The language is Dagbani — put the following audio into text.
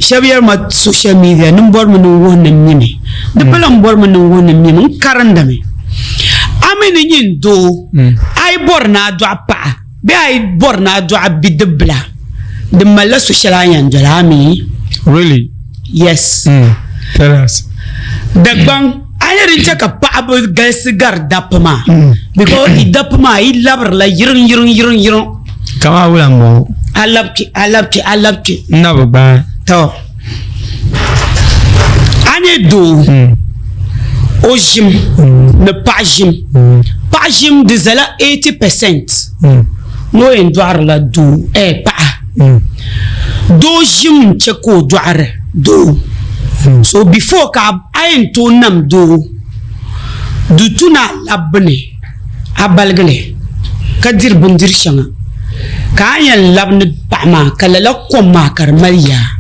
Shɛba yɛri ma social media ni n bɔrimi ni n wuhi ni n mimi. Di pala n bɔrimi ni n wuhi ni n mimi, n karindimi. A mi ni nyin doo, a yi bɔri ni a dɔɣi paɣa bee a yi bɔri ni a dɔɣi bidibila, di malila so shɛli a ni yɛn doli a mi. Really? Yes. Tell us. Dagbaŋ, a ni din chɛ ka paɣaba galisi gari dabba maa because i dabba maa yi labirila yiriŋ yiriŋ yiriŋ yiriŋ. Kaman wula m-bɔŋɔ? A labi kpe, a labi kpe, a labi kpe. N na bi gbaai. To, a ni doo o ʒim ni paɣa ʒim, paɣa ʒim di zala 80% ni o yɛn dɔɣirila doo eh paɣa. Doo ʒim n-chɛ ka o dɔɣiri doo. So before ka a yɛn tooi nam doo, di tu ni a labbu ni a baligi li ka diri bindiri shɛŋa ka a ni yɛn labi ni paɣa maa ka lala kom maa ka di mali yaa.